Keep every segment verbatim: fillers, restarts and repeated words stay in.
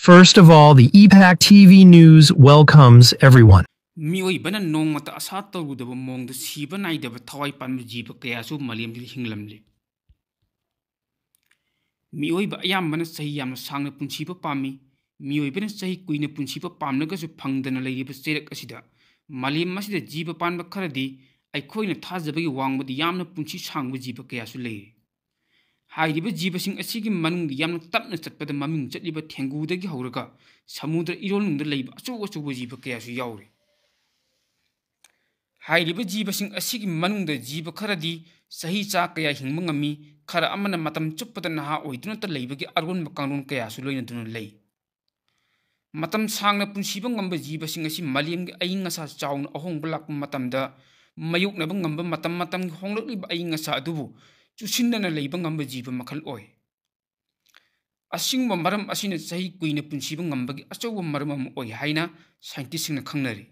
First of all, the E PAC T V News welcomes everyone. ꯃꯤꯑꯣꯏꯕꯅ ꯅꯣꯡꯃꯇ ꯑꯁꯥ ꯇꯧꯔꯨꯗꯕ ꯃꯑꯣꯡꯗ ꯁꯤꯕ ꯅꯥꯏꯗꯕ ꯊꯋꯥꯏ ꯄꯥꯟꯕ ꯖꯤꯕ ꯀꯌꯥꯁꯨ ꯃꯥꯂꯦꯝꯁꯤꯗ ꯍꯤꯡꯂꯝꯂꯤ꯫ ꯃꯤꯑꯣꯏꯕ ꯑꯌꯥꯝꯕꯅ ꯆꯍꯤ ꯌꯥꯝꯅ ꯁꯥꯡꯅ ꯄꯨꯟꯁꯤꯕ ꯄꯥꯝꯃꯤ꯫ ꯃꯤꯑꯣꯏꯕꯅ ꯆꯍꯤ ꯀꯨꯏꯅ ꯄꯨꯟꯁꯤꯕ ꯄꯥꯝꯂꯒꯁꯨ ꯐꯪꯗꯅ ꯂꯩꯔꯤꯕ ꯆꯩꯔꯛ ꯑꯁꯤꯗ ꯃꯥꯂꯦꯝ ꯑꯁꯤꯗ ꯖꯤꯕ ꯄꯥꯟꯕ ꯈꯔꯗꯤ ꯑꯩꯈꯣꯏꯅ ꯊꯥꯖꯕꯒꯤ ꯋꯥꯡꯃꯗ ꯌꯥꯝꯅ ꯄꯨꯟꯁꯤ ꯁꯥꯡꯕ ꯖꯤꯕ ꯀꯌꯥꯁꯨ ꯂꯩꯔꯤ꯫ ꯍꯥꯏꯔꯤꯕ ꯖꯤꯕꯁꯤꯡ ꯑꯁꯤꯒꯤ ꯃꯅꯨꯡꯗ ꯌꯥꯝꯅ ꯇꯞꯅ ꯆꯠꯄꯗ ꯃꯃꯤꯡ ꯆꯠꯂꯤꯕ ꯊꯦꯡꯒꯨꯗꯒꯤ ꯍꯧꯔꯒ ꯁꯃꯨꯗ꯭ꯔ ꯏꯔꯣꯜꯅꯨꯡꯗ ꯂꯩꯕ ꯑꯆꯧ ꯑꯆꯧꯕ ꯖꯤꯕ ꯀꯌꯥꯁꯨ ꯌꯥꯎꯔꯤ꯫ ꯍꯥꯏꯔꯤꯕ ꯖꯤꯕꯁꯤꯡ ꯑꯁꯤꯒꯤ ꯃꯅꯨꯡꯗ ꯖꯤꯕ ꯈꯔꯗꯤ ꯆꯍꯤ ꯆꯥ ꯀꯌꯥ ꯍꯤꯡꯕ ꯉꯝꯃꯤ, ꯈꯔ ꯑꯃꯅ ꯃꯇꯝ ꯆꯨꯞꯄꯗ ꯅꯍꯥ ꯑꯣꯏꯗꯨꯅꯇ ꯂꯩꯕꯒꯤ ꯑꯔꯣꯟꯕ ꯀꯥꯡꯂꯣꯟ ꯀꯌꯥꯁꯨ ꯂꯣꯏꯅꯗꯨꯅ ꯂꯩ꯫ ꯃꯇꯝ ꯁꯥꯡꯅ ꯄꯨꯟꯁꯤꯕ ꯉꯝꯕ ꯖꯤꯕꯁꯤꯡ ꯑꯁꯤ ꯃꯥꯂꯦꯝꯒꯤ ꯑꯏꯪ ꯑꯁꯥ ꯆꯥꯎꯅ ꯑꯍꯣꯡꯕ ꯂꯥꯛꯄ ꯃꯇꯝꯗ ꯃꯥꯌꯣꯛꯅꯕ ꯉꯝꯕ ꯃꯇꯝ ꯃꯇꯝꯒꯤ ꯍꯣꯡꯂꯛꯂꯤꯕ ꯑꯏꯪ ꯑꯁꯥ ꯑꯗꯨꯕꯨ ꯆꯨꯁꯤꯟꯅꯅ ꯂꯩꯕ ꯉꯝꯕ ꯖꯤꯕ ꯃꯈꯜ ꯑꯣꯏ꯫ ꯑꯁꯤꯒꯨꯝꯕ ꯃꯔꯝ ꯑꯁꯤꯅ ꯆꯍꯤ ꯀꯨꯏꯅ ꯄꯨꯟꯁꯤꯕ ꯉꯝꯕꯒꯤ ꯑꯆꯧꯕ ꯃꯔꯝ ꯑꯃ ꯑꯣꯏ ꯍꯥꯏꯅ ꯁꯥꯏꯟꯇꯤꯁꯁꯤꯡꯅ ꯈꯪꯅꯔꯤ꯫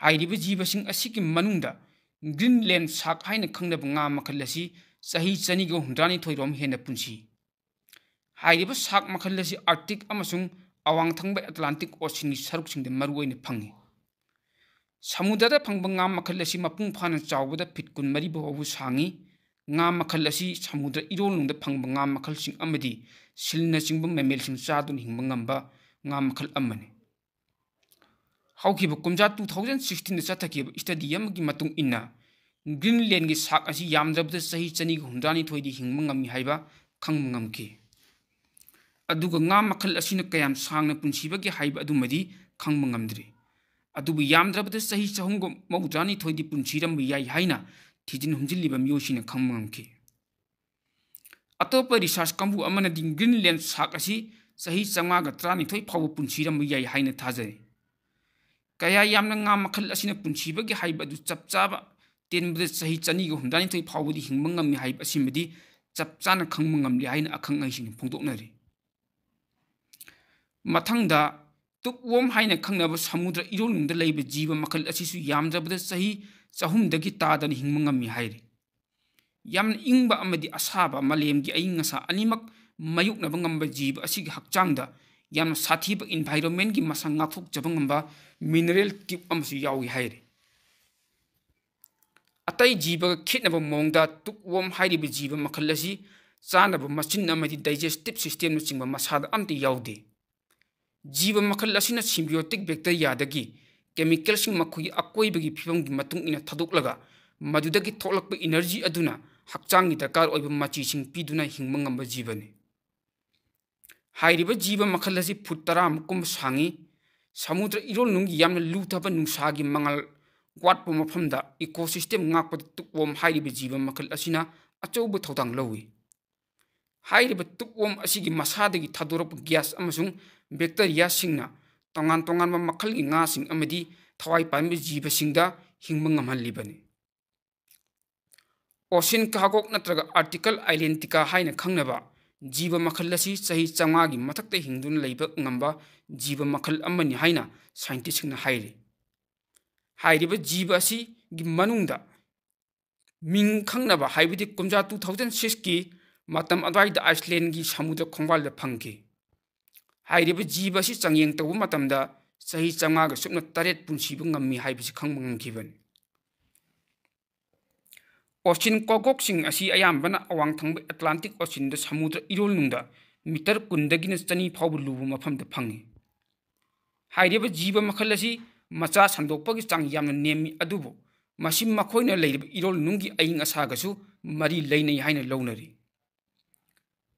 ꯍꯥꯏꯔꯤꯕ ꯖꯤꯕꯁꯤꯡ ꯑꯁꯤꯒꯤ ꯃꯅꯨꯡꯗ ꯒ꯭ꯔꯤꯟꯂꯦꯟ ꯁꯥꯔꯛ ꯍꯥꯏꯅ ꯈꯪꯅꯕ ꯉꯥ ꯃꯈꯜ ꯑꯁꯤ ꯆꯍꯤ ꯆꯅꯤꯒ ꯍꯨꯝꯗ꯭ꯔꯥꯅꯤꯊꯣꯏ ꯔꯣꯝ ꯍꯦꯟꯅ ꯄꯨꯟꯁꯤ꯫ ꯍꯥꯏꯔꯤꯕ ꯁꯥꯔꯛ ꯃꯈꯜ ꯑꯁꯤ ꯑꯥꯔꯛꯇꯤꯛ ꯑꯃꯁꯨꯡ ꯑꯋꯥꯡ ꯊꯪꯕ ꯑꯦꯇꯂꯥꯟꯇꯤꯛ ꯑꯣꯁꯤꯟꯒꯤ ꯁꯔꯨꯛꯁꯤꯡꯗ ꯃꯔꯨꯑꯣꯏꯅ ꯐꯪꯏ꯫ ꯁꯃꯨꯗ꯭ꯔꯗ ꯐꯪꯕ ꯉꯥ ꯃꯈꯜ ꯑꯁꯤ ꯃꯄꯨꯡ ꯐꯥꯅ ꯆꯥꯎꯕꯗ ꯐꯤꯠ ꯀꯨꯟꯃꯔꯤ ꯐꯥꯎꯕ ꯁꯥꯡꯏ꯫ ꯉꯥ ꯃꯈꯜ ꯑꯁꯤ ꯁꯃꯨꯗ꯭ꯔ ꯏꯔꯣꯜꯅꯨꯡꯗ ꯐꯪꯕ ꯉꯥ ꯃꯈꯜꯁꯤꯡ ꯑꯃꯗꯤ ꯁꯤꯜꯅꯆꯤꯡꯕ ꯃꯦꯃꯦꯜꯁꯤꯡ ꯆꯥꯗꯨꯅ ꯍꯤꯡꯕ ꯉꯝꯕ ꯉꯥ ꯃꯈꯜ ꯑꯃꯅꯤ꯫ ꯍꯧꯈꯤꯕ ꯀꯨꯝꯖꯥ two thousand sixteen ꯗ ꯆꯠꯊꯈꯤꯕ ꯁ꯭ꯇꯗꯤ ꯑꯃꯒꯤ ꯃꯇꯨꯡ ꯏꯟꯅ, ꯒ꯭ꯔꯤꯟꯂꯦꯟꯒꯤ ꯁꯥꯔꯛ ꯑꯁꯤ ꯌꯥꯝꯗ꯭ꯔꯕꯗ ꯆꯍꯤ ꯆꯅꯤꯒ ꯍꯨꯝꯗ꯭ꯔꯥꯅꯤꯊꯣꯏꯗꯤ ꯍꯤꯡꯕ ꯉꯝꯃꯤ ꯍꯥꯏꯕ ꯈꯪꯕ ꯉꯝꯈꯤ꯫ ꯑꯗꯨꯒ ꯉꯥ ꯃꯈꯜ ꯑꯁꯤꯅ ꯀꯌꯥꯝ ꯁꯥꯡꯅ ꯄꯨꯟꯁꯤꯕꯒꯦ ꯍꯥꯏꯕ ꯑꯗꯨꯃꯗꯤ ꯈꯪꯕ ꯉꯝꯗ꯭ꯔꯤ꯫ ꯑꯗꯨꯕꯨ ꯌꯥꯝꯗ꯭ꯔꯕꯗ ꯆꯍꯤ ꯆꯍꯨꯝꯒ ꯃꯧꯗ꯭ꯔꯥꯅꯤꯊꯣꯏꯗꯤ ꯄꯨꯟꯁꯤꯔꯝꯕ ꯌꯥꯏ ꯍꯥꯏꯅ ꯊꯤꯖꯤꯟ ꯍꯨꯝꯖꯤꯜꯂꯤꯕ ꯃꯤꯑꯣꯏꯁꯤꯡꯅ ꯈꯪꯕ ꯉꯝꯈꯤ꯫ ꯑꯇꯣꯞꯄ ꯔꯤꯁꯥꯔꯆ ꯀꯥꯡꯕꯨ ꯑꯃꯅꯗꯤ ꯒ꯭ꯔꯤꯟꯂꯦꯟ ꯁꯥꯔꯛ ꯑꯁꯤ ꯆꯍꯤ ꯆꯥꯝꯃꯉꯥꯒ ꯇꯔꯥꯅꯤꯊꯣꯏ ꯐꯥꯎꯕ ꯄꯨꯟꯁꯤꯔꯝꯕ ꯌꯥꯏ ꯍꯥꯏꯅ ꯊꯥꯖꯩ꯫ ꯀꯌꯥ ꯌꯥꯝꯅ ꯉꯥ ꯃꯈꯜ ꯑꯁꯤꯅ ꯄꯨꯟꯁꯤꯕꯒꯦ ꯍꯥꯏꯕ ꯑꯗꯨ ꯆꯞ ꯆꯥꯕ ꯇꯦꯟꯕꯗ ꯆꯍꯤ ꯆꯅꯤꯒ ꯍꯨꯝꯗ꯭ꯔꯥꯅꯤꯊꯣꯏ ꯐꯥꯎꯕꯗꯤ ꯍꯤꯡꯕ ꯉꯝꯃꯤ ꯍꯥꯏꯕ ꯑꯁꯤꯃꯗꯤ ꯆꯞ ꯆꯥꯅ ꯈꯪꯕ ꯉꯝꯂꯦ ꯍꯥꯏꯅ ꯑꯈꯪ ꯑꯍꯩꯁꯤꯡꯅ ꯐꯣꯡꯗꯣꯛꯅꯔꯤ꯫ ꯃꯊꯪꯗ, ꯇꯨꯞꯋꯣꯝ ꯍꯥꯏꯅ ꯈꯪꯅꯕ ꯁꯃꯨꯗ꯭ꯔ ꯏꯔꯣꯜꯅꯨꯡꯗ ꯂꯩꯕ ꯖꯤꯕ ꯃꯈꯜ ꯑꯁꯤꯁꯨ ꯌꯥꯝꯗ꯭ꯔꯕꯗ ꯆꯍꯤ ꯆꯍꯨꯝꯗꯒꯤ ꯇꯥꯗꯅ ꯍꯤꯡꯕ ꯉꯝꯃꯤ ꯍꯥꯏꯔꯤ꯫ ꯌꯥꯝꯅ ꯏꯪꯕ ꯑꯃꯗꯤ ꯑꯁꯥꯕ ꯃꯥꯂꯦꯝꯒꯤ ꯑꯏꯪ ꯑꯁꯥ ꯑꯅꯤꯃꯛ ꯃꯥꯌꯣꯛꯅꯕ ꯉꯝꯕ ꯖꯤꯕ ꯑꯁꯤꯒꯤ ꯍꯛꯆꯥꯡꯗ ꯌꯥꯝꯅ ꯁꯥꯊꯤꯕ environmentꯀꯤ ꯃꯁꯥ ꯉꯥꯛꯊꯣꯛꯆꯕ ꯉꯝꯕ mineral tube ꯑꯃꯁꯨ ꯌꯥꯎꯏ ꯍꯥꯏꯔꯤ꯫ ꯑꯇꯩ ꯖꯤꯕꯒ ꯈꯦꯠꯅꯕ ꯃꯑꯣꯡꯗ ꯇꯨꯞꯋꯣꯝ ꯍꯥꯏꯔꯤꯕ ꯖꯤꯕ ꯃꯈꯜ ꯑꯁꯤ ꯆꯥꯅꯕ ꯃꯆꯤꯟ ꯑꯃꯗꯤ digestive systemꯅꯆꯤꯡꯕ ꯃꯁꯥꯗ ꯑꯝꯇ ꯌꯥꯎꯗꯦ꯫ ꯖꯤꯕ ꯃꯈꯜ ꯑꯁꯤꯅ symbiotic bacteriaꯗꯒꯤ chemicalꯁꯤꯡ ꯃꯈꯣꯏꯒꯤ ꯑꯀꯣꯏꯕꯒꯤ ꯐꯤꯕꯝꯒꯤ ꯃꯇꯨꯡ ꯏꯟꯅ ꯊꯥꯗꯣꯛꯂꯒ ꯃꯗꯨꯗꯒꯤ ꯊꯣꯛꯂꯛꯄ energy ꯑꯗꯨꯅ ꯍꯛꯆꯥꯡꯒꯤ ꯗꯔꯀꯥꯔ ꯑꯣꯏꯕ ꯃꯆꯤꯁꯤꯡ ꯄꯤꯗꯨꯅ ꯍꯤꯡꯕ ꯉꯝꯕ ꯖꯤꯕꯅꯤ꯫ ꯍꯥꯏꯔꯤꯕ ꯖꯤꯕ ꯃꯈꯜ ꯑꯁꯤ ꯐꯨꯠ ꯇꯔꯥꯃꯨꯛ ꯀꯨꯝꯕ ꯁꯥꯡꯉꯤ꯫ ꯁꯃꯨꯗ꯭ꯔ ꯏꯔꯣꯜꯅꯨꯡꯒꯤ ꯌꯥꯝꯅ ꯂꯨꯊꯕ ꯅꯨꯡꯁꯥꯒꯤ ꯃꯉꯥꯜ ꯋꯥꯠꯄ ꯃꯐꯝꯗ ecosystem ꯉꯥꯛꯄꯗ ꯇꯨꯞꯋꯣꯝ ꯍꯥꯏꯔꯤꯕ ꯖꯤꯕ ꯃꯈꯜ ꯑꯁꯤꯅ ꯑꯆꯧꯕ ꯊꯧꯗꯥꯡ ꯂꯧꯏ꯫ ꯍꯥꯏꯔꯤꯕ ꯇꯨꯞꯋꯣꯝ ꯑꯁꯤꯒꯤ ꯃꯁꯥꯗꯒꯤ ꯊꯥꯗꯣꯔꯛꯄ gas ꯑꯃꯁꯨꯡ bacteriaꯁꯤꯡꯅ ꯇꯣꯉꯥꯟ ꯇꯣꯉꯥꯟꯕ ꯃꯈꯜꯒꯤ ꯉꯥꯁꯤꯡ ꯑꯃꯗꯤ ꯊꯋꯥꯏ ꯄꯥꯟꯕ ꯖꯤꯕꯁꯤꯡꯗ ꯍꯤꯡꯕ ꯉꯝꯍꯜꯂꯤꯕꯅꯤ꯫ Ocean Kagok ꯅꯠꯇ꯭ꯔꯒ Arctic Islandica ꯍꯥꯏꯅ ꯈꯪꯅꯕ ꯖꯤꯕ ꯃꯈꯜ ꯑꯁꯤ ꯆꯍꯤ ꯆꯥꯝꯃꯉꯥꯒꯤ ꯃꯊꯛꯇ ꯍꯤꯡꯗꯨꯅ ꯂꯩꯕ ꯉꯝꯕ ꯖꯤꯕ ꯃꯈꯜ ꯑꯃꯅꯤ ꯍꯥꯏꯅ scientistꯁꯤꯡꯅ ꯍꯥꯏꯔꯤ꯫ ꯍꯥꯏꯔꯤꯕ ꯖꯤꯕ ꯑꯁꯤꯒꯤ ꯃꯅꯨꯡꯗ ꯃꯤꯡ ꯈꯪꯅꯕ, ꯍꯥꯏꯕꯗꯤ ꯀꯨꯝꯖꯥ two thousand sixꯀꯤ ꯃꯇꯝ ꯑꯗꯨꯋꯥꯏꯗ Icelandꯒꯤ ꯁꯃꯨꯗ꯭ꯔ ꯈꯣꯡꯕꯥꯜꯗ ꯐꯪꯈꯤ꯫ ꯍꯥꯏꯔꯤꯕ ꯖꯤꯕ ꯑꯁꯤ ꯆꯥꯡꯌꯦꯡ ꯇꯧꯕ ꯃꯇꯝꯗ ꯆꯍꯤ ꯆꯥꯝꯃꯉꯥꯒ ꯁꯨꯞꯅ ꯇꯔꯦꯠ ꯄꯨꯟꯁꯤꯕ ꯉꯝꯃꯤ ꯍꯥꯏꯕꯁꯤ ꯈꯪꯕ ꯉꯝꯈꯤꯕꯅꯤ꯫ Ocean Kagokꯁꯤꯡ ꯑꯁꯤ ꯑꯌꯥꯝꯕꯅ ꯑꯋꯥꯡ ꯊꯪꯕ Atlantic Oceanꯗ ꯁꯃꯨꯗ꯭ꯔ ꯏꯔꯣꯜꯅꯨꯡꯗ meter ꯀꯨꯟꯗꯒꯤꯅ ꯆꯅꯤ ꯐꯥꯎꯕ ꯂꯨꯕ ꯃꯐꯝꯗ ꯐꯪꯏ꯫ ꯍꯥꯏꯔꯤꯕ ꯖꯤꯕ ꯃꯈꯜ ꯑꯁꯤ ꯃꯆꯥ ꯁꯟꯗꯣꯛꯄꯒꯤ ꯆꯥꯡ ꯌꯥꯝꯅ ꯅꯦꯝꯃꯤ, ꯑꯗꯨꯕꯨ ꯃꯁꯤ ꯃꯈꯣꯏꯅ ꯂꯩꯔꯤꯕ ꯏꯔꯣꯜꯅꯨꯡꯒꯤ ꯑꯏꯪ ꯑꯁꯥꯒꯁꯨ ꯃꯔꯤ ꯂꯩꯅꯩ ꯍꯥꯏꯅ ꯂꯧꯅꯔꯤ꯫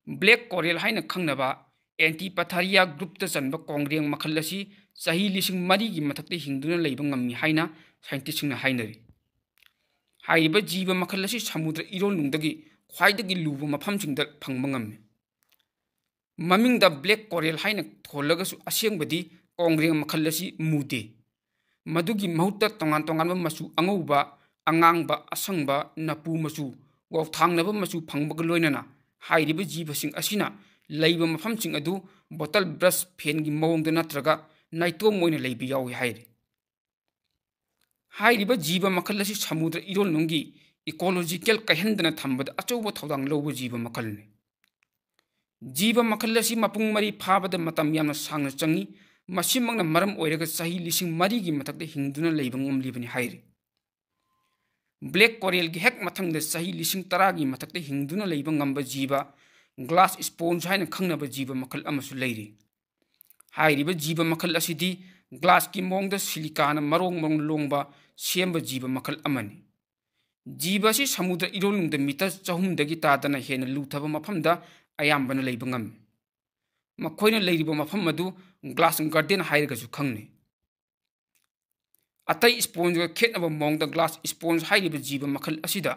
Black coral ꯍꯥꯏꯅ ꯈꯪꯅꯕ Antipatheria groupꯇ ꯆꯟꯕ ꯀꯣꯡꯒ꯭ꯔꯦꯡ ꯃꯈꯜ ꯑꯁꯤ ꯆꯍꯤ ꯂꯤꯁꯤꯡ ꯃꯔꯤꯒꯤ ꯃꯊꯛꯇ ꯍꯤꯡꯗꯨꯅ ꯂꯩꯕ ꯉꯝꯃꯤ ꯍꯥꯏꯅ scientistꯁꯤꯡꯅ ꯍꯥꯏꯅꯔꯤ꯫ ꯍꯥꯏꯔꯤꯕ ꯖꯤꯕ ꯃꯈꯜ ꯑꯁꯤ ꯁꯃꯨꯗ꯭ꯔ ꯏꯔꯣꯜꯅꯨꯡꯗꯒꯤ ꯈ꯭ꯋꯥꯏꯗꯒꯤ ꯂꯨꯕ ꯃꯐꯝꯁꯤꯡꯗ ꯐꯪꯕ ꯉꯝꯃꯤ꯫ ꯃꯃꯤꯡꯗ black coral ꯍꯥꯏꯅ ꯊꯣꯜꯂꯒꯁꯨ ꯑꯁꯦꯡꯕꯗꯤ ꯀꯣꯡꯒ꯭ꯔꯦꯡ ꯃꯈꯜ ꯑꯁꯤ ꯃꯨꯗꯦ꯫ ꯃꯗꯨꯒꯤ ꯃꯍꯨꯠꯇ ꯇꯣꯉꯥꯟ ꯇꯣꯉꯥꯟꯕ ꯃꯆꯨ, ꯑꯉꯧꯕ, ꯑꯉꯥꯡꯕ, ꯑꯁꯪꯕ, ꯅꯄꯨ ꯃꯆꯨ, ꯋꯥꯎꯊꯥꯡꯅꯕ ꯃꯆꯨ ꯐꯪꯕꯒ ꯂꯣꯏꯅꯅ ꯍꯥꯏꯔꯤꯕ ꯖꯤꯕꯁꯤꯡ ꯑꯁꯤꯅ ꯂꯩꯕ ꯃꯐꯝꯁꯤꯡ ꯑꯗꯨ bottle brush fanꯒꯤ ꯃꯑꯣꯡꯗ ꯅꯠꯇ꯭ꯔꯒ ꯅꯥꯏꯇꯣꯝ ꯑꯣꯏꯅ ꯂꯩꯕ ꯌꯥꯎꯏ ꯍꯥꯏꯔꯤ꯫ ꯍꯥꯏꯔꯤꯕ ꯖꯤꯕ ꯃꯈꯜ ꯑꯁꯤ ꯁꯃꯨꯗ꯭ꯔ ꯏꯔꯣꯜꯅꯨꯡꯒꯤ ecological ꯀꯥꯏꯍꯟꯗꯅ ꯊꯝꯕꯗ ꯑꯆꯧꯕ ꯊꯧꯗꯥꯡ ꯂꯧꯕ ꯖꯤꯕ ꯃꯈꯜꯅꯤ꯫ ꯖꯤꯕ ꯃꯈꯜ ꯑꯁꯤ ꯃꯄꯨꯡ ꯃꯔꯩ ꯐꯥꯕꯗ ꯃꯇꯝ ꯌꯥꯝꯅ ꯁꯥꯡꯅ ꯆꯪꯏ꯫ ꯃꯁꯤꯃꯛꯅ ꯃꯔꯝ ꯑꯣꯏꯔꯒ ꯆꯍꯤ ꯂꯤꯁꯤꯡ ꯃꯔꯤꯒꯤ ꯃꯊꯛꯇ ꯍꯤꯡꯗꯨꯅ ꯂꯩꯕ ꯉꯝꯂꯤꯕꯅꯤ ꯍꯥꯏꯔꯤ꯫ Black coralꯒꯤ ꯍꯦꯛ ꯃꯊꯪꯗ ꯆꯍꯤ ꯂꯤꯁꯤꯡ ꯇꯔꯥꯒꯤ ꯃꯊꯛꯇ ꯍꯤꯡꯗꯨꯅ ꯂꯩꯕ ꯉꯝꯕ ꯖꯤꯕ, glass sponge ꯍꯥꯏꯅ ꯈꯪꯅꯕ ꯖꯤꯕ ꯃꯈꯜ ꯑꯃꯁꯨ ꯂꯩꯔꯤ꯫ ꯍꯥꯏꯔꯤꯕ ꯖꯤꯕ ꯃꯈꯜ ꯑꯁꯤꯗꯤ glassꯀꯤ ꯃꯑꯣꯡꯗ silicaꯅ ꯃꯔꯣꯡ ꯃꯔꯣꯡ ꯂꯣꯡꯕ ꯁꯦꯝꯕ ꯖꯤꯕ ꯃꯈꯜ ꯑꯃꯅꯤ꯫ ꯖꯤꯕ ꯑꯁꯤ ꯁꯃꯨꯗ꯭ꯔ ꯏꯔꯣꯜꯅꯨꯡꯗ meter ꯆꯍꯨꯝꯗꯒꯤ ꯇꯥꯗꯅ ꯍꯦꯟꯅ ꯂꯨꯊꯕ ꯃꯐꯝꯗ ꯑꯌꯥꯝꯕꯅ ꯂꯩꯕ ꯉꯝꯃꯤ꯫ ꯃꯈꯣꯏꯅ ꯂꯩꯔꯤꯕ ꯃꯐꯝ ꯑꯗꯨ glass garden ꯍꯥꯏꯔꯒꯁꯨ ꯈꯪꯅꯩ꯫ ꯑꯇꯩ spongeꯒ ꯈꯦꯠꯅꯕ ꯃꯑꯣꯡꯗ glass sponge ꯍꯥꯏꯔꯤꯕ ꯖꯤꯕ ꯃꯈꯜ ꯑꯁꯤꯗ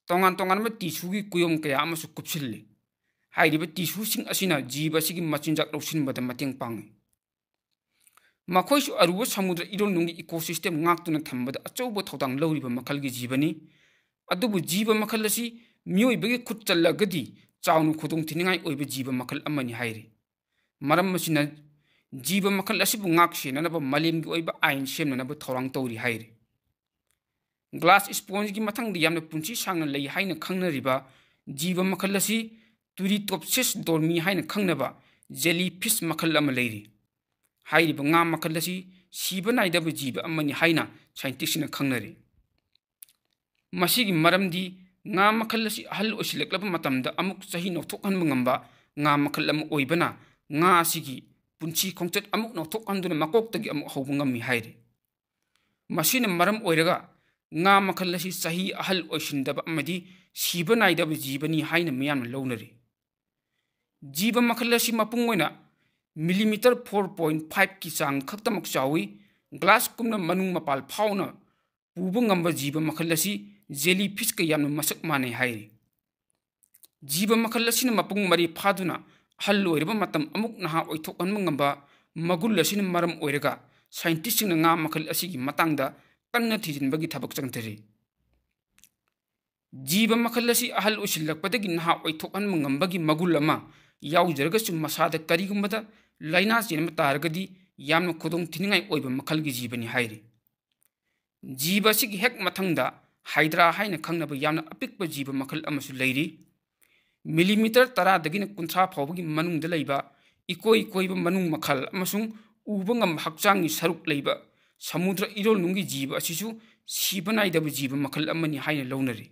ꯇꯣꯉꯥꯟ ꯇꯣꯉꯥꯟꯕ tissueꯒꯤ ꯀꯨꯌꯣꯝ ꯀꯌꯥ ꯑꯃꯁꯨ ꯀꯨꯞꯁꯤꯜꯂꯤ꯫ ꯍꯥꯏꯔꯤꯕ tissueꯁꯤꯡ ꯑꯁꯤꯅ ꯖꯤꯕ ꯑꯁꯤꯒꯤ ꯃꯆꯤꯟꯖꯥꯛ ꯂꯧꯁꯤꯟꯕꯗ ꯃꯇꯦꯡ ꯄꯥꯡꯏ꯫ ꯃꯈꯣꯏꯁꯨ ꯑꯔꯨꯕ ꯁꯃꯨꯗ꯭ꯔ ꯏꯔꯣꯜꯅꯨꯡꯒꯤ ecosystem ꯉꯥꯛꯇꯨꯅ ꯊꯝꯕꯗ ꯑꯆꯧꯕ ꯊꯧꯗꯥꯡ ꯂꯧꯔꯤꯕ ꯃꯈꯜꯒꯤ ꯖꯤꯕꯅꯤ꯫ ꯑꯗꯨꯕꯨ ꯖꯤꯕ ꯃꯈꯜ ꯑꯁꯤ ꯃꯤꯑꯣꯏꯕꯒꯤ ꯈꯨꯠ ꯆꯜꯂꯒꯗꯤ ꯆꯥꯎꯅ ꯈꯨꯗꯣꯡꯊꯤꯅꯤꯡꯉꯥꯏ ꯑꯣꯏꯕ ꯖꯤꯕ ꯃꯈꯜ ꯑꯃꯅꯤ ꯍꯥꯏꯔꯤ꯫ ꯃꯔꯝ ꯑꯁꯤꯅ ꯖꯤꯕ ꯃꯈꯜ ꯑꯁꯤꯕꯨ ꯉꯥꯛ ꯁꯦꯟꯅꯅꯕ ꯃꯥꯂꯦꯝꯒꯤ ꯑꯣꯏꯕ ꯑꯥꯏꯟ ꯁꯦꯝꯅꯅꯕ ꯊꯧꯔꯥꯡ ꯇꯧꯔꯤ ꯍꯥꯏꯔꯤ꯫ Glass spongeꯒꯤ ꯃꯊꯪꯗ ꯌꯥꯝꯅ ꯄꯨꯟꯁꯤ ꯁꯥꯡꯅ ꯂꯩ ꯍꯥꯏꯅ ꯈꯪꯅꯔꯤꯕ ꯖꯤꯕ ꯃꯈꯜ ꯑꯁꯤ Turritopsis dormi ꯍꯥꯏꯅ ꯈꯪꯅꯕ jellyfish ꯃꯈꯜ ꯑꯃ ꯂꯩꯔꯤ꯫ ꯍꯥꯏꯔꯤꯕ ꯉꯥ ꯃꯈꯜ ꯑꯁꯤ ꯁꯤꯕ ꯅꯥꯏꯗꯕ ꯖꯤꯕ ꯑꯃꯅꯤ ꯍꯥꯏꯅ scientistꯁꯤꯡꯅ ꯈꯪꯅꯔꯤ꯫ ꯃꯁꯤꯒꯤ ꯃꯔꯝꯗꯤ ꯉꯥ ꯃꯈꯜ ꯑꯁꯤ ꯑꯍꯜ ꯑꯣꯏꯁꯤꯜꯂꯛꯂꯕ ꯃꯇꯝꯗ ꯑꯃꯨꯛ ꯆꯍꯤ ꯅꯧꯊꯣꯛꯍꯟꯕ ꯉꯝꯕ ꯉꯥ ꯃꯈꯜ ꯑꯃ ꯑꯣꯏꯕꯅ ꯉꯥ ꯑꯁꯤꯒꯤ ꯄꯨꯟꯁꯤ ꯈꯣꯡꯆꯠ ꯑꯃꯨꯛ ꯅꯧꯊꯣꯛꯍꯟꯗꯨꯅ ꯃꯀꯣꯛꯇꯒꯤ ꯑꯃꯨꯛ ꯍꯧꯕ ꯉꯝꯃꯤ ꯍꯥꯏꯔꯤ꯫ ꯃꯁꯤꯅ ꯃꯔꯝ ꯑꯣꯏꯔꯒ ꯉꯥ ꯃꯈꯜ ꯑꯁꯤ ꯆꯍꯤ ꯑꯍꯜ ꯑꯣꯏꯁꯤꯟꯗꯕ ꯑꯃꯗꯤ ꯁꯤꯕ ꯅꯥꯏꯗꯕ ꯖꯤꯕꯅꯤ ꯍꯥꯏꯅ ꯃꯤꯌꯥꯝꯅ ꯂꯧꯅꯔꯤ꯫ ꯖꯤꯕ ꯃꯈꯜ ꯑꯁꯤ ꯃꯄꯨꯡ ꯑꯣꯏꯅ millimeter four point fiveꯀꯤ ꯆꯥꯡ ꯈꯛꯇꯃꯛ ꯆꯥꯎꯏ꯫ Glassꯀꯨꯝꯅ ꯃꯅꯨꯡ ꯃꯄꯥꯜ ꯐꯥꯎꯅ ꯄꯨꯕ ꯉꯝꯕ ꯖꯤꯕ ꯃꯈꯜ ꯑꯁꯤ jellyfishꯀ ꯌꯥꯝꯅ ꯃꯁꯛ ꯃꯥꯟꯅꯩ ꯍꯥꯏꯔꯤ꯫ ꯖꯤꯕ ꯃꯈꯜ ꯑꯁꯤꯅ ꯃꯄꯨꯡ ꯃꯔꯩ ꯐꯥꯗꯨꯅ ꯑꯍꯜ ꯑꯣꯏꯔꯕ ꯃꯇꯝ ꯑꯃꯨꯛ ꯅꯍꯥ ꯑꯣꯏꯊꯣꯛꯍꯟꯕ ꯉꯝꯕ ꯃꯒꯨꯟ ꯑꯁꯤꯅ ꯃꯔꯝ ꯑꯣꯏꯔꯒ scientistꯁꯤꯡꯅ ꯉꯥ ꯃꯈꯜ ꯑꯁꯤꯒꯤ ꯃꯇꯥꯡꯗ ꯀꯟꯅ ꯊꯤꯖꯤꯟꯕꯒꯤ ꯊꯕꯛ ꯆꯪꯊꯔꯤ꯫ ꯖꯤꯕ ꯃꯈꯜ ꯑꯁꯤ ꯑꯍꯜ ꯑꯣꯏꯁꯤꯜꯂꯛꯄꯗꯒꯤ ꯅꯍꯥ ꯑꯣꯏꯊꯣꯛꯍꯟꯕ ꯉꯝꯕꯒꯤ ꯃꯒꯨꯟ ꯑꯃ ꯌꯥꯎꯖꯔꯒꯁꯨ ꯃꯁꯥꯗ ꯀꯔꯤꯒꯨꯝꯕꯗ ꯂꯥꯏꯅꯥ ꯆꯦꯟꯕ ꯇꯥꯔꯒꯗꯤ ꯌꯥꯝꯅ ꯈꯨꯗꯣꯡ ꯊꯤꯅꯤꯡꯉꯥꯏ ꯑꯣꯏꯕ ꯃꯈꯜꯒꯤ ꯖꯤꯕꯅꯤ ꯍꯥꯏꯔꯤ꯫ ꯖꯤꯕ ꯑꯁꯤꯒꯤ ꯍꯦꯛ ꯃꯊꯪꯗ Hydra ꯍꯥꯏꯅ ꯈꯪꯅꯕ ꯌꯥꯝꯅ ꯑꯄꯤꯛꯄ ꯖꯤꯕ ꯃꯈꯜ ꯑꯃꯁꯨ ꯂꯩꯔꯤ꯫ ꯃꯤꯂꯤꯃꯤꯇꯔ ꯇꯔꯥꯗꯒꯤꯅ ꯀꯨꯟꯊ꯭ꯔꯥ ꯐꯥꯎꯕꯒꯤ ꯃꯅꯨꯡꯗ ꯂꯩꯕ ꯏꯀꯣꯏ ꯀꯣꯏꯕ ꯃꯅꯨꯡ ꯃꯈꯜ ꯑꯃꯁꯨꯡ ꯎꯕ ꯉꯝꯕ ꯍꯛꯆꯥꯡꯒꯤ ꯁꯔꯨꯛ ꯂꯩꯕ ꯁꯃꯨꯗ꯭ꯔ ꯏꯔꯣꯜꯅꯨꯡꯒꯤ ꯖꯤꯕ ꯑꯁꯤꯁꯨ ꯁꯤꯕ ꯅꯥꯏꯗꯕ ꯖꯤꯕ ꯃꯈꯜ ꯑꯃꯅꯤ ꯍꯥꯏꯅ ꯂꯧꯅꯔꯤ꯫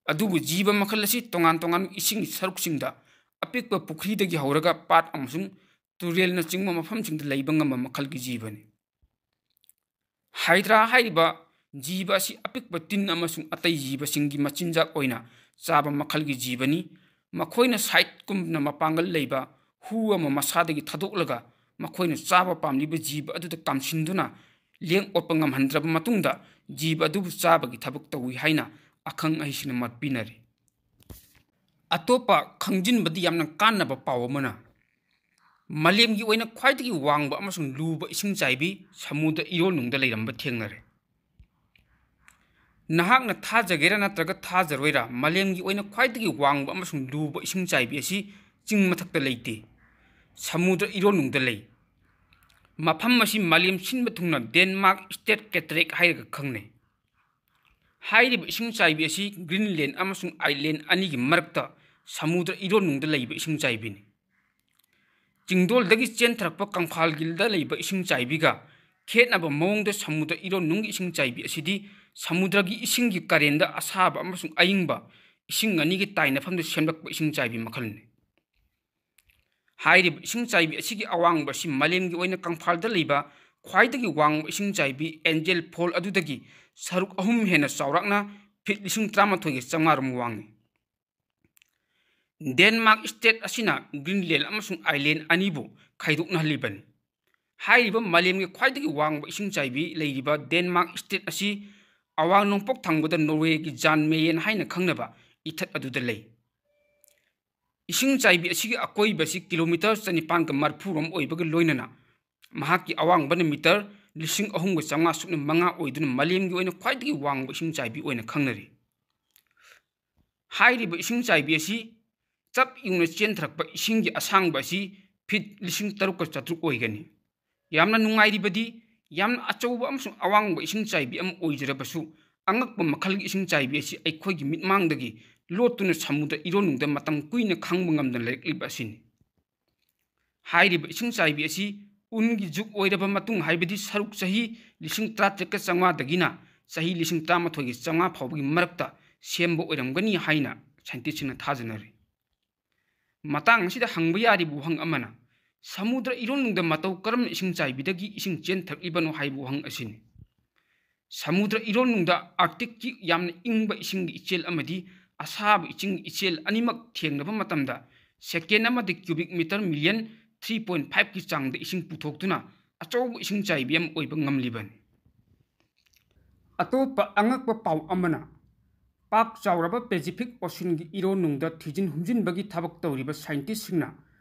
ꯑꯗꯨꯕꯨ ꯖꯤꯕ ꯃꯈꯜ ꯑꯁꯤ ꯇꯣꯉꯥꯟ ꯇꯣꯉꯥꯟꯕ ꯏꯁꯤꯡꯒꯤ ꯁꯔꯨꯛꯁꯤꯡꯗ, ꯑꯄꯤꯛꯄ ꯄꯨꯈ꯭ꯔꯤꯗꯒꯤ ꯍꯧꯔꯒ ꯄꯥꯠ ꯑꯃꯁꯨꯡ ꯇꯨꯔꯦꯜꯅꯆꯤꯡꯕ ꯃꯐꯝꯁꯤꯡꯗ ꯂꯩꯕ ꯉꯝꯕ ꯃꯈꯜꯒꯤ ꯖꯤꯕꯅꯤ꯫ ꯍꯥꯏꯗ꯭ꯔꯥ ꯍꯥꯏꯔꯤꯕ ꯖꯤꯕ ꯑꯁꯤ ꯑꯄꯤꯛꯄ ꯇꯤꯟ ꯑꯃꯁꯨꯡ ꯑꯇꯩ ꯖꯤꯕꯁꯤꯡꯒꯤ ꯃꯆꯤꯟꯖꯥꯛ ꯑꯣꯏꯅ ꯆꯥꯕ ꯃꯈꯜꯒꯤ ꯖꯤꯕꯅꯤ꯫ ꯃꯈꯣꯏꯅ ꯁꯥꯏꯠꯀꯨꯝꯅ ꯃꯄꯥꯡꯒꯜ ꯂꯩꯕ ꯍꯨ ꯑꯃ ꯃꯁꯥꯗꯒꯤ ꯊꯥꯗꯣꯛꯂꯒ, ꯃꯈꯣꯏꯅ ꯆꯥꯕ ꯄꯥꯝꯂꯤꯕ ꯖꯤꯕ ꯑꯗꯨꯗ ꯀꯥꯝꯁꯤꯟꯗꯨꯅ ꯂꯦꯡ ꯑꯣꯠꯄ ꯉꯝꯍꯟꯗ꯭ꯔꯕ ꯃꯇꯨꯡꯗ, ꯖꯤꯕ ꯑꯗꯨꯕꯨ ꯆꯥꯕꯒꯤ ꯊꯕꯛ ꯇꯧꯏ ꯍꯥꯏꯅ ꯑꯈꯪ ꯑꯍꯩꯁꯤꯡꯅ ꯃꯠ ꯄꯤꯅꯔꯤ꯫ ꯑꯇꯣꯞꯄ ꯈꯪꯖꯤꯟꯕꯗꯤ ꯌꯥꯝꯅ ꯀꯥꯟꯅꯕ ꯄꯥꯎ ꯑꯃꯅ, ꯃꯥꯂꯦꯝꯒꯤ ꯑꯣꯏꯅ ꯈ꯭ꯋꯥꯏꯗꯒꯤ ꯋꯥꯡꯕ ꯑꯃꯁꯨꯡ ꯂꯨꯕ ꯏꯁꯤꯡ ꯆꯥꯏꯕꯤ ꯁꯃꯨꯗ꯭ꯔ ꯏꯔꯣꯜꯅꯨꯡꯗ ꯂꯩꯔꯝꯕ ꯊꯦꯡꯅꯔꯦ꯫ ꯅꯍꯥꯛꯅ ꯊꯥꯖꯒꯦꯔꯥ ꯅꯠꯇ꯭ꯔꯒ ꯊꯥꯖꯔꯣꯏꯔꯥ, ꯃꯥꯂꯦꯝꯒꯤ ꯑꯣꯏꯅ ꯈ꯭ꯋꯥꯏꯗꯒꯤ ꯋꯥꯡꯕ ꯑꯃꯁꯨꯡ ꯂꯨꯕ ꯏꯁꯤꯡ ꯆꯥꯏꯕꯤ ꯑꯁꯤ ꯆꯤꯡ ꯃꯊꯛꯇ ꯂꯩꯇꯦ, ꯁꯃꯨꯗ꯭ꯔ ꯏꯔꯣꯜꯅꯨꯡꯗ ꯂꯩ꯫ ꯃꯐꯝ ꯑꯁꯤ ꯃꯥꯂꯦꯝ ꯁꯤꯟꯕ ꯊꯨꯡꯅ ꯗꯦꯟꯃꯥꯔꯛ ꯁ꯭ꯇꯦꯠ ꯀꯦꯇꯔꯦꯛ ꯍꯥꯏꯔꯒ ꯈꯪꯅꯩ꯫ ꯍꯥꯏꯔꯤꯕ ꯏꯁꯤꯡ ꯆꯥꯏꯕꯤ ꯑꯁꯤ ꯒ꯭ꯔꯤꯟꯂꯦꯟ ꯑꯃꯁꯨꯡ ꯑꯥꯏꯂꯦꯟ ꯑꯅꯤꯒꯤ ꯃꯔꯛꯇ ꯁꯃꯨꯗ꯭ꯔ ꯏꯔꯣꯜꯅꯨꯡꯗ ꯂꯩꯕ ꯏꯁꯤꯡ ꯆꯥꯏꯕꯤꯅꯤ꯫ ꯆꯤꯡꯗꯣꯜꯗꯒꯤ ꯆꯦꯟꯊꯔꯛꯄ ꯀꯪꯐꯥꯜꯒꯤꯗ ꯂꯩꯕ ꯏꯁꯤꯡ ꯆꯥꯏꯕꯤꯒ ꯈꯦꯠꯅꯕ ꯃꯑꯣꯡꯗ ꯁꯃꯨꯗ꯭ꯔ ꯏꯔꯣꯜꯅꯨꯡꯒꯤ ꯏꯁꯤꯡ ꯆꯥꯏꯕꯤ ꯑꯁꯤꯗꯤ ꯁꯃꯨꯗ꯭ꯔꯒꯤ ꯏꯁꯤꯡꯒꯤ ꯀꯔꯦꯟꯗ ꯑꯁꯥꯕ ꯑꯃꯁꯨꯡ ꯑꯏꯪꯕ ꯏꯁꯤꯡ ꯑꯅꯤꯒꯤ ꯇꯥꯏꯅꯐꯝꯗ ꯁꯦꯝꯂꯛꯄ ꯏꯁꯤꯡ ꯆꯥꯏꯕꯤ ꯃꯈꯜꯅꯤ꯫ ꯍꯥꯏꯔꯤꯕ ꯏꯁꯤꯡ ꯆꯥꯏꯕꯤ ꯑꯁꯤꯒꯤ ꯑꯋꯥꯡꯕ ꯑꯁꯤ ꯃꯥꯂꯦꯝꯒꯤ ꯑꯣꯏꯅ ꯀꯪꯐꯥꯜꯗ ꯂꯩꯕ ꯈ꯭ꯋꯥꯏꯗꯒꯤ ꯋꯥꯡꯕ ꯏꯁꯤꯡ ꯆꯥꯏꯕꯤ ꯑꯦꯟꯖꯦꯜ ꯐꯣꯜ ꯑꯗꯨꯗꯒꯤ ꯁꯔꯨꯛ ꯑꯍꯨꯝ ꯍꯦꯟꯅ ꯆꯥꯎꯔꯥꯛꯅ ꯐꯤꯠ ꯂꯤꯁꯤꯡ ꯇꯔꯥꯃꯥꯊꯣꯏꯒ ꯆꯥꯝꯃꯉꯥ ꯔꯣꯝ ꯋꯥꯡꯏ꯫ ꯗꯦꯟꯃꯥꯔꯛ ꯁ꯭ꯇꯦꯠ ꯑꯁꯤꯅ ꯒ꯭ꯔꯤꯟꯂꯦꯟ ꯑꯃꯁꯨꯡ ꯑꯥꯏꯂꯦꯟ ꯑꯅꯤꯕꯨ ꯈꯥꯏꯗꯣꯛꯅꯍꯜꯂꯤꯕꯅꯤ꯫ ꯍꯥꯏꯔꯤꯕ ꯃꯥꯂꯦꯝꯒꯤ ꯈ꯭ꯋꯥꯏꯗꯒꯤ ꯋꯥꯡꯕ ꯏꯁꯤꯡ ꯆꯥꯏꯕꯤ ꯂꯩꯔꯤꯕ ꯗꯦꯟꯃꯥꯔꯛ ꯁ꯭ꯇꯦꯠ ꯑꯁꯤ ꯑꯋꯥꯡ ꯅꯣꯡꯄꯣꯛ ꯊꯪꯕꯗ ꯅꯣꯔꯋꯦꯒꯤ ꯖꯥꯟ ꯃꯦꯌꯦꯟ ꯍꯥꯏꯅ ꯈꯪꯅꯕ ꯏꯊꯠ ꯑꯗꯨꯗ ꯂꯩ꯫ ꯏꯁꯤꯡ ꯆꯥꯏꯕꯤ ꯑꯁꯤꯒꯤ ꯑꯀꯣꯏꯕ ꯑꯁꯤ ꯀꯤꯂꯣꯃꯤꯇꯔ ꯆꯅꯤꯄꯥꯟꯒ ꯃꯔꯤꯐꯨ ꯔꯣꯝ ꯑꯣꯏꯕꯒ ꯂꯣꯏꯅꯅ ꯃꯍꯥꯛꯀꯤ ꯑꯋꯥꯡꯕꯅ ꯃꯤꯇꯔ ꯂꯤꯁꯤꯡ ꯑꯍꯨꯝꯒ ꯆꯥꯝꯃꯉꯥ ꯁꯨꯞꯅ ꯃꯉꯥ ꯑꯣꯏꯗꯨꯅ ꯃꯥꯂꯦꯝꯒꯤ ꯑꯣꯏꯅ ꯈ꯭ꯋꯥꯏꯗꯒꯤ ꯋꯥꯡꯕ ꯏꯁꯤꯡ ꯆꯥꯏꯕꯤ ꯑꯣꯏꯅ ꯈꯪꯅꯔꯤ꯫ ꯍꯥꯏꯔꯤꯕ ꯏꯁꯤꯡ ꯆꯥꯏꯕꯤ ꯑꯁꯤ ꯆꯞ ꯌꯨꯡꯅ ꯆꯦꯟꯊꯔꯛꯄ ꯏꯁꯤꯡꯒꯤ ꯑꯁꯥꯡꯕ ꯑꯁꯤ ꯐꯤꯠ ꯂꯤꯁꯤꯡ ꯇꯔꯨꯛꯀ ꯆꯥꯇ꯭ꯔꯨꯛ ꯑꯣꯏꯒꯅꯤ꯫ ꯌꯥꯝꯅ ꯅꯨꯡꯉꯥꯏꯔꯤꯕꯗꯤ, ꯌꯥꯝꯅ ꯑꯆꯧꯕ ꯑꯃꯁꯨꯡ ꯑꯋꯥꯡꯕ ꯏꯁꯤꯡ ꯆꯥꯏꯕꯤ ꯑꯃ ꯑꯣꯏꯖꯔꯕꯁꯨ, ꯑꯉꯛꯄ ꯃꯈꯜꯒꯤ ꯏꯁꯤꯡ ꯆꯥꯏꯕꯤ ꯑꯁꯤ ꯑꯩꯈꯣꯏꯒꯤ ꯃꯤꯠꯃꯥꯡꯗꯒꯤ ꯂꯣꯠꯇꯨꯅ ꯁꯃꯨꯗ꯭ꯔ ꯏꯔꯣꯟꯅꯨꯡꯗ ꯃꯇꯝ ꯀꯨꯏꯅ ꯈꯪꯕ ꯉꯝꯗꯅ ꯂꯩꯔꯛꯂꯤꯕ ꯑꯁꯤꯅꯤ꯫ ꯍꯥꯏꯔꯤꯕ ꯏꯁꯤꯡ ꯆꯥꯏꯕꯤ ꯑꯁꯤ ꯎꯟꯒꯤ ꯖꯨꯒ ꯑꯣꯏꯔꯕ ꯃꯇꯨꯡ, ꯍꯥꯏꯕꯗꯤ ꯁꯔꯨꯛ ꯆꯍꯤ ꯂꯤꯁꯤꯡ ꯇꯔꯥꯇꯔꯦꯠꯀ ꯆꯥꯝꯃꯉꯥꯗꯒꯤꯅ ꯆꯍꯤ ꯂꯤꯁꯤꯡ ꯇꯔꯥꯃꯥꯊꯣꯏꯒ ꯆꯥꯝꯃꯉꯥ ꯐꯥꯎꯕꯒꯤ ꯃꯔꯛꯇ ꯁꯦꯝꯕ ꯑꯣꯏꯔꯝꯒꯅꯤ ꯍꯥꯏꯅ ꯁꯥꯏꯟꯇꯤꯁꯁꯤꯡꯅ ꯊꯥꯖꯅꯔꯤ꯫ ꯃꯇꯥꯡ ꯑꯁꯤꯗ ꯍꯪꯕ ꯌꯥꯔꯤꯕ ꯋꯥꯍꯪ ꯑꯃꯅ, ꯁꯃꯨꯗ꯭ꯔ ꯏꯔꯣꯟꯅꯨꯡꯗ ꯃꯇꯧ ꯀꯔꯝꯅ ꯏꯁꯤꯡ ꯆꯥꯏꯕꯤꯗꯒꯤ ꯏꯁꯤꯡ ꯆꯦꯟꯊꯔꯛꯂꯤꯕꯅꯣ ꯍꯥꯏꯕ ꯋꯥꯍꯪ ꯑꯁꯤꯅꯤ꯫ ꯁꯃꯨꯗ꯭ꯔ ꯏꯔꯣꯟꯅꯨꯡꯗ ꯑꯥꯔꯛꯇꯤꯛꯀꯤ ꯌꯥꯝꯅ ꯏꯪꯕ ꯏꯁꯤꯡꯒꯤ ꯏꯆꯦꯜ ꯑꯃꯗꯤ ꯑꯁꯥꯕ ꯏꯁꯤꯡꯒꯤ ꯏꯆꯦꯜ ꯑꯅꯤꯃꯛ ꯊꯦꯡꯅꯕ ꯃꯇꯝꯗ ꯁꯦꯀꯦꯟ ꯑꯃꯗ cubic metre million three point ꯐꯥꯏꯚꯀꯤ ꯆꯥꯡꯗ ꯏꯁꯤꯡ ꯄꯨꯊꯣꯛꯇꯨꯅ ꯑꯆꯧꯕ ꯏꯁꯤꯡ ꯆꯥꯏꯕꯤ ꯑꯃ ꯑꯣꯏꯕ ꯉꯝꯂꯤꯕꯅꯤ꯫ ꯑꯇꯣꯞꯄ ꯑꯉꯛꯄ ꯄꯥꯎ ꯑꯃꯅ, ꯄꯥꯛ ꯆꯥꯎꯔꯕ ꯄꯦꯁꯤꯐꯤꯛ ꯑꯣꯁꯤꯟꯒꯤ ꯏꯔꯣꯟꯅꯨꯡꯗ ꯊꯤꯖꯤꯟ ꯍꯨꯝꯖꯤꯟꯕꯒꯤ ꯊꯕꯛ ꯇꯧꯔꯤꯕ ꯁꯥꯏꯟꯇꯤꯁꯁꯤꯡꯅ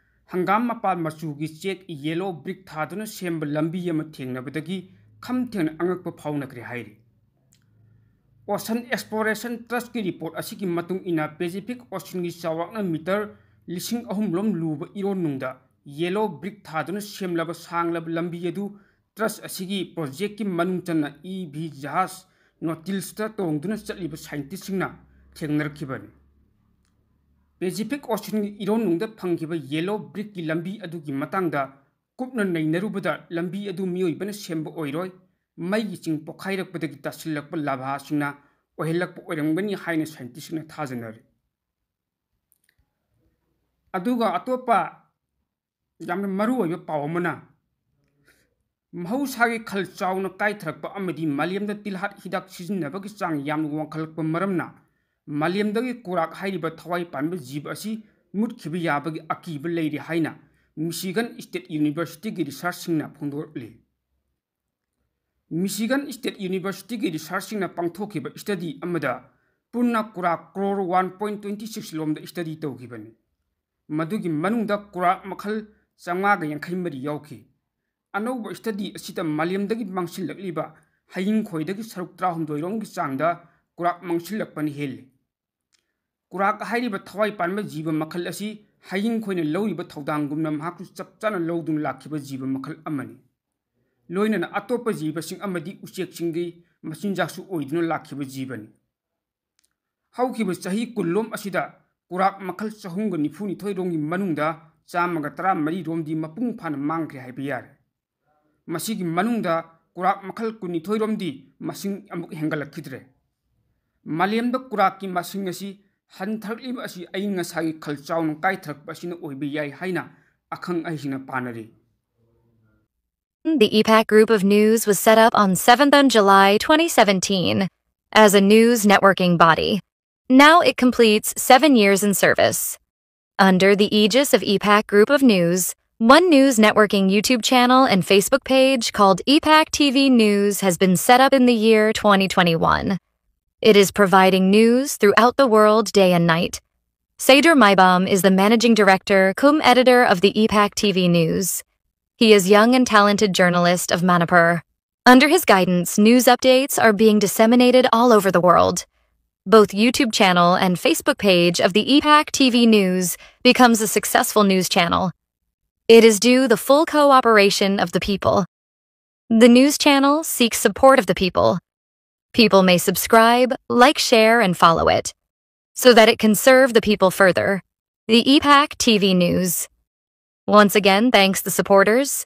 ꯍꯪꯒꯥꯝ ꯃꯄꯥꯟ ꯃꯆꯨꯒꯤ ꯆꯦꯛ, ꯌꯦꯂꯣ ꯕ꯭ꯔꯤꯛ ꯊꯥꯗꯨꯅ ꯁꯦꯝꯕ ꯂꯝꯕꯤ ꯑꯃ ꯊꯦꯡꯅꯕꯗꯒꯤ ꯈꯝ ꯊꯦꯡꯅ ꯑꯉꯛꯄ ꯐꯥꯎꯅꯈ꯭ꯔꯦ ꯍꯥꯏꯔꯤ꯫ ꯑꯣꯁꯟ ꯑꯦꯛꯁꯄ꯭ꯂꯣꯔꯦꯁꯟ ꯇ꯭ꯔꯁꯀꯤ ꯔꯤꯄꯣꯔꯠ ꯑꯁꯤꯒꯤ ꯃꯇꯨꯡ ꯏꯟꯅ, ꯄꯦꯁꯤꯐꯤꯛ ꯑꯣꯁꯤꯟꯒꯤ ꯆꯥꯎꯔꯥꯛꯅ ꯃꯤꯇꯔ ꯂꯤꯁꯤꯡ ꯑꯍꯨꯝ ꯔꯣꯝ ꯂꯨꯕ ꯏꯔꯣꯟꯅꯨꯡꯗ ꯌꯦꯂꯣ ꯕ꯭ꯔꯤꯛ ꯊꯥꯗꯨꯅ ꯁꯦꯝꯂꯕ ꯁꯥꯡꯂꯕ ꯂꯝꯕꯤ ꯑꯗꯨ ꯇ꯭ꯔꯁ ꯑꯁꯤꯒꯤ ꯄ꯭ꯔꯣꯖꯦꯛꯀꯤ ꯃꯅꯨꯡ ꯆꯟꯅ ꯏ ꯚꯤ ꯖꯍꯥꯖ ꯅꯣꯇꯤꯂꯁꯇ ꯇꯣꯡꯗꯨꯅ ꯆꯠꯂꯤꯕ ꯁꯥꯏꯟꯇꯤꯁꯁꯤꯡꯅ ꯊꯦꯡꯅꯔꯛꯈꯤꯕꯅꯤ꯫ ꯄꯦꯁꯤꯐꯤꯛ ꯑꯣꯁꯤꯟꯒꯤ ꯏꯔꯣꯟꯅꯨꯡꯗ ꯐꯪꯈꯤꯕ ꯌꯦꯂꯣ ꯕ꯭ꯔꯤꯛꯀꯤ ꯂꯝꯕꯤ ꯑꯗꯨꯒꯤ ꯃꯇꯥꯡꯗ ꯀꯨꯞꯅ ꯅꯩꯅꯔꯨꯕꯗ, ꯂꯝꯕꯤ ꯑꯗꯨ ꯃꯤꯑꯣꯏꯕꯅ ꯁꯦꯝꯕ ꯑꯣꯏꯔꯣꯏ, ꯃꯩꯒꯤ ꯆꯤꯡ ꯄꯣꯈꯥꯏꯔꯛꯄꯗꯒꯤ ꯇꯥꯁꯤꯜꯂꯛꯄ ꯂꯥꯚꯥꯁꯤꯡꯅ ꯑꯣꯏꯍꯜꯂꯛꯄ ꯑꯣꯏꯔꯝꯒꯅꯤ ꯍꯥꯏꯅ ꯁꯥꯏꯟꯇꯤꯁꯁꯤꯡꯅ ꯊꯥꯖꯅꯔꯤ꯫ ꯑꯗꯨꯒ ꯑꯇꯣꯞꯄ ꯌꯥꯝꯅ ꯃꯔꯨꯑꯣꯏꯕ ꯄꯥꯎ ꯑꯃꯅ, ꯃꯍꯧꯁꯥꯒꯤ ꯈꯜ ꯆꯥꯎꯅ ꯀꯥꯏꯊꯔꯛꯄ ꯑꯃꯗꯤ ꯃꯥꯂꯦꯝꯗ ꯇꯤꯜꯍꯥꯠ ꯍꯤꯗꯥꯛ ꯁꯤꯖꯤꯟꯅꯕꯒꯤ ꯆꯥꯡ ꯌꯥꯝꯅ ꯋꯥꯡꯈꯠꯂꯛꯄ ꯃꯔꯝꯅ ꯃꯥꯂꯦꯝꯗꯒꯤ ꯀꯨꯔꯥꯛ ꯍꯥꯏꯔꯤꯕ ꯊꯋꯥꯏ ꯄꯥꯟꯕ ꯖꯤꯕ ꯑꯁꯤ ꯃꯨꯠꯈꯤꯕ ꯌꯥꯕꯒꯤ ꯑꯀꯤꯕ ꯂꯩꯔꯤ ꯍꯥꯏꯅ ꯃꯤꯁꯤꯒꯟ ꯁ꯭ꯇꯦꯠ ꯌꯨꯅꯤꯚꯔꯁꯤꯇꯤꯒꯤ ꯔꯤꯁꯔꯆꯁꯤꯡꯅ ꯐꯣꯡꯗꯣꯔꯛꯂꯤ꯫ ꯃꯤꯁꯤꯒꯟ ꯁ꯭ꯇꯦꯠ ꯌꯨꯅꯤꯚꯔꯁꯤꯇꯤꯒꯤ ꯔꯤꯁꯔꯆꯁꯤꯡꯅ ꯄꯥꯡꯊꯣꯛꯈꯤꯕ ꯁ꯭ꯇꯗꯤ ꯑꯃꯗ ꯄꯨꯟꯅ ꯀꯨꯔꯥꯛ crore one point twenty six ꯂꯣꯝꯗ ꯁ꯭ꯇꯗꯤ ꯇꯧꯈꯤꯕꯅꯤ꯫ ꯃꯗꯨꯒꯤ ꯃꯅꯨꯡꯗ ꯀꯨꯔꯥꯛ ꯃꯈꯜ ꯆꯥꯝꯃꯉꯥꯒ ꯌꯥꯡꯈꯩ ꯃꯔꯤ ꯌꯥꯎꯈꯤ꯫ ꯑꯅꯧꯕ ꯁ꯭ꯇꯗꯤ ꯑꯁꯤꯗ ꯃꯥꯂꯦꯝꯗꯒꯤ ꯃꯥꯡꯁꯤꯜꯂꯛꯂꯤꯕ ꯍꯌꯤꯡ ꯈꯣꯏꯗꯒꯤ ꯁꯔꯨꯛ ꯇꯔꯥꯍꯨꯝꯗꯣꯏ ꯔꯣꯝꯒꯤ ꯆꯥꯡꯗ ꯀꯨꯔꯥꯛ ꯃꯥꯡꯁꯤꯜꯂꯛꯄꯅ ꯍꯦꯜꯂꯤ꯫ ꯀꯨꯔꯥꯛ ꯍꯥꯏꯔꯤꯕ ꯊꯋꯥꯏ ꯄꯥꯟꯕ ꯖꯤꯕ ꯃꯈꯜ ꯑꯁꯤ ꯍꯌꯤꯡ ꯈꯣꯏꯅ ꯂꯧꯔꯤꯕ ꯊꯧꯗꯥꯡꯒꯨꯝꯅ ꯃꯍꯥꯛꯁꯨ ꯆꯞ ꯆꯥꯅ ꯂꯧꯗꯨꯅ ꯂꯥꯛꯈꯤꯕ ꯖꯤꯕ ꯃꯈꯜ ꯑꯃꯅꯤ꯫ ꯂꯣꯏꯅꯅ ꯑꯇꯣꯞꯄ ꯖꯤꯕꯁꯤꯡ ꯑꯃꯗꯤ ꯎꯆꯦꯛꯁꯤꯡꯒꯤ ꯃꯆꯤꯟꯖꯥꯛꯁꯨ ꯑꯣꯏꯗꯨꯅ ꯂꯥꯛꯈꯤꯕ ꯖꯤꯕꯅꯤ꯫ ꯍꯧꯈꯤꯕ ꯆꯍꯤ ꯀꯨꯟꯂꯣꯝ ꯑꯁꯤꯗ ꯀꯨꯔꯥꯛ ꯃꯈꯜ ꯆꯍꯨꯝꯒ ꯅꯤꯐꯨꯅꯤꯊꯣꯏ ꯔꯣꯝꯒꯤ ꯃꯅꯨꯡꯗ ꯆꯥꯝꯃꯒ ꯇꯔꯥꯃꯔꯤ ꯔꯣꯝꯗꯤ ꯃꯄꯨꯡ ꯐꯥꯅ ꯃꯥꯡꯈ꯭ꯔꯦ ꯍꯥꯏꯕ ꯌꯥꯔꯦ꯫ ꯃꯁꯤꯒꯤ ꯃꯅꯨꯡꯗ ꯀꯨꯔꯥꯛ ꯃꯈꯜ ꯀꯨꯟꯅꯤꯊꯣꯏ ꯔꯣꯝꯗꯤ ꯃꯁꯤꯡ ꯑꯃꯨꯛ ꯍꯦꯟꯒꯠꯂꯛꯈꯤꯗ꯭ꯔꯦ꯫ ꯃꯥꯂꯦꯝꯗ ꯀꯨꯔꯥꯛꯀꯤ ꯃꯁꯤꯡ ꯑꯁꯤ ꯍꯟꯊꯔꯛꯂꯤꯕ ꯑꯁꯤ ꯑꯏꯪ ꯑꯁꯥꯒꯤ ꯈꯜ ꯆꯥꯎꯅ ꯀꯥꯏꯊꯔꯛꯄ ꯑꯁꯤꯅ ꯑꯣꯏꯕ ꯌꯥꯏ ꯍꯥꯏꯅ ꯑꯈꯪ ꯑꯍꯩꯁꯤꯡꯅ ꯄꯥꯅꯔꯤ꯫ The E PAC Group of News was set up on seventh of July twenty seventeen as a news networking body. Now it completes seven years in service. Under the aegis of E PAC Group of News, One News Networking YouTube channel and Facebook page called E PAC T V News has been set up in the year twenty twenty-one. It is providing news throughout the world day and night. Seydoor Maibam is the managing director cum editor of the E PAC T V News. He is young and talented journalist of Manipur. Under his guidance, news updates are being disseminated all over the world. Both YouTube channel and Facebook page of the E PAC T V News becomes a successful news channel. It is due the full cooperation of the people. The news channel seeks support of the people. People may subscribe, like, share, and follow it so that it can serve the people further. The E PAC T V News once again thanks the supporters.